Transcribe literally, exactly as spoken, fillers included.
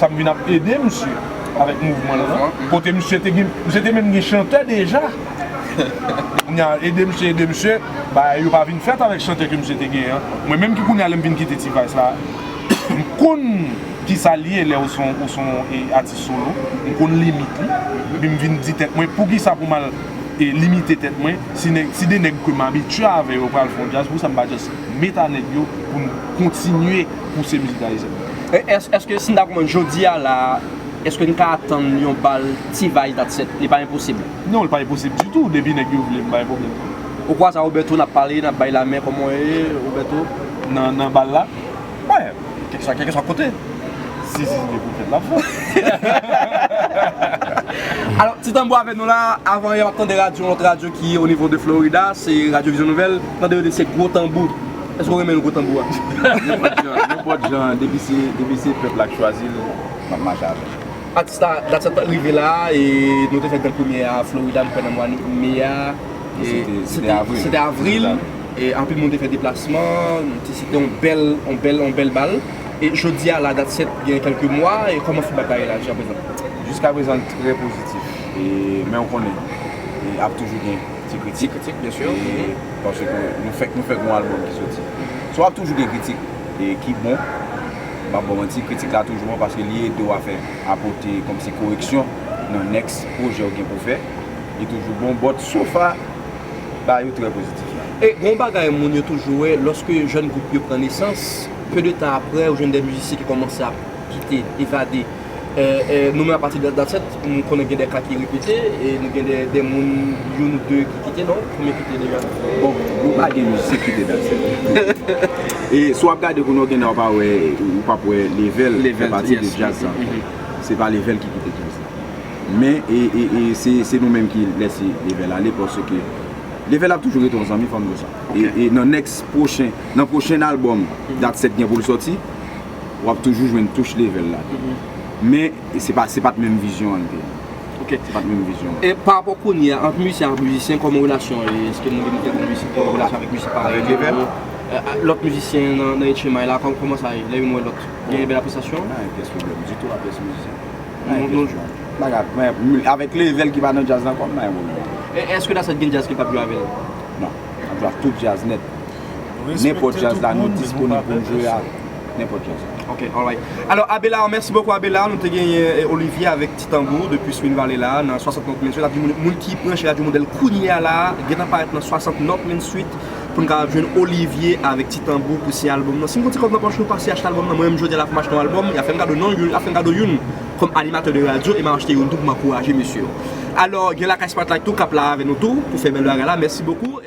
Sa m vin ap ede misye avèk mouvman l lan. Kote misye te gen, misye te menm gen chantè deja. Kounye a, ede misye, ede misye, bagay yo pa vin fèt avèk chantè ke misye te genyen an. Mwen menm ki kounye a lè m vin kite T-Vice la, m konn kisa l ye lè ou se yon, ou se yon, e, atis solo. M konn limit li. Epi m vin di tèt mwen, poukisa pou m al, e, limite tèt mwen, si nèg, si de nèg ke m abitye avè yo pral fè yon djaz, poukisa m pa just met a nèg yo pou n kontinye pouse mizik ayisyèn? E, èske, èske si n ta konprann jodi a la, èske n ka atann yon bal T-Vice Date Sept? Li pa enposib. Non, li pa enposib ditou. Depi nèg yo vle, m pa gen pwoblèm. Ou kwaze a Roberto, n ap pale, n ap bay lamen, kòman w ye, Roberto? Nan, nan bal la? Wè, kèlkeswa, kèlkeswa kote. Si, si, si, li pou fèt, l ap fèt. Alò, Ti Tanbou avèk nou la, avan yè, m ap tande radyo, yon lòt radyo ki o nivo de Florida, se Radyo Vizyon Nouvèl. Tande yo di se Gwo Tanbou. Èske w renmen gwo tanbou a? Nenpòt jan, nenpòt jan, depi se, depi se pèp la k chwazi l, m ap mache avè l. Atis la, dat sa t rive la, e nou te fè gran premyè a Florida, m kwè nan mwa me a. E se te, se te avril. Se te avril, e anpil moun te fè deplasman, se te yon bèl, yon bèl, yon bèl bal. E jodi a la, Date Sept gen kèlke mwa, e kòman feedback la ye la, jiska prezan? Jiska prezan, l trè pozitif. E, men w konnen, e ap toujou gen ti kritik. Ti kritik, byen si. E paske nou fèk, nou fèk yon albòm ki soti. So, ap toujou gen kritik, e ki bon. M ap ba w manti, kritik la toujou bon paske li ede w a fè, apote kòmsi koreksyon nan next pwojè w gen pou fè. Li toujou bon, but so far, bagay yo trè pozitif la. E gen yon bagay moun yo toujou wè, lòske jèn gwoup yo pran nesans, peu de tan aprè, ou jwenn de mizisyen ki kòmanse ap kite, evade. E, e, nou menm apati de Date Sept, m konnen gen de ka ki repete, e nou gen de, de moun, youn ou de ki kite, non? Konbyen kite deja? Bon, nou pa gen mizisyen ki kite Date Sept. E si w ap gade kounye a, w gen w pa wè, ou p ap wè Level fè pati de djaz la ankò. Se pa Level ki kite djaz la. Men, e, e, e se, se nou menm ki lèse Level ale, paske Level ap toujou rete yon zanmi, fò n di w sa. E, e nan next pwochen, nan pwochen albòm Date Sept gen pou l sòti, w ap toujou jwenn touch Level ladan. Men, e se pa, se pa t menm vizyon an l te ye. Ok. Se pa t menm vizyon an. E pa rapò kounye a, ant mizisyen ak mizisyen, kòman relasyon an ye? Èske moun gen, gen relasyon avèk mizisyen parèy? Avèk Level? E, a, lòt mizisyen nan, nan H M I la, kòm, kòman sa ye? Lè youn wè lòt, gen bèl apresyasyon? Pa gen pyès pwoblèm ditou ak pyès mizisyen. Pa gen pyès pwoblèm. Pa gen, men, avèk Level ki pa nan djaz la ankò, m pa gen pwoblèm. E èske Date Sept gen djaz ke l p ap jwe avè l? Non. N ap jwe ak tout djaz nèt. Nenpòt djaz la, nou disponib pou n jwe a nenpòt djaz. Ok, alright. Alò, Abelard, mèsi bokou, Abelard. Nou te genyen, eh, Olivier avèk Ti Tanbou depi Spring Valley la, nan swasant North Main Street. Epi moun, moun ki branche Radyo Modèl kounye a la, gentan parèt nan swasant North Main Street pou n kapab jwenn Olivier avèk Ti Tanbou pou siyen albòm nan. Si n gon ti kòb nan pòch nou, pase achte albòm nan. Mwen menm jodi a la fè m achte yon albòm, y ap fè m kado non, y ap fè m kado youn kòm animatè de radyo, e m ap achte youn tou pou m ankouraje mesye yo. Alò, gen Lakay Spotlight tou k ap la avè nou tou pou fè bèl bagay la. Mèsi bokou.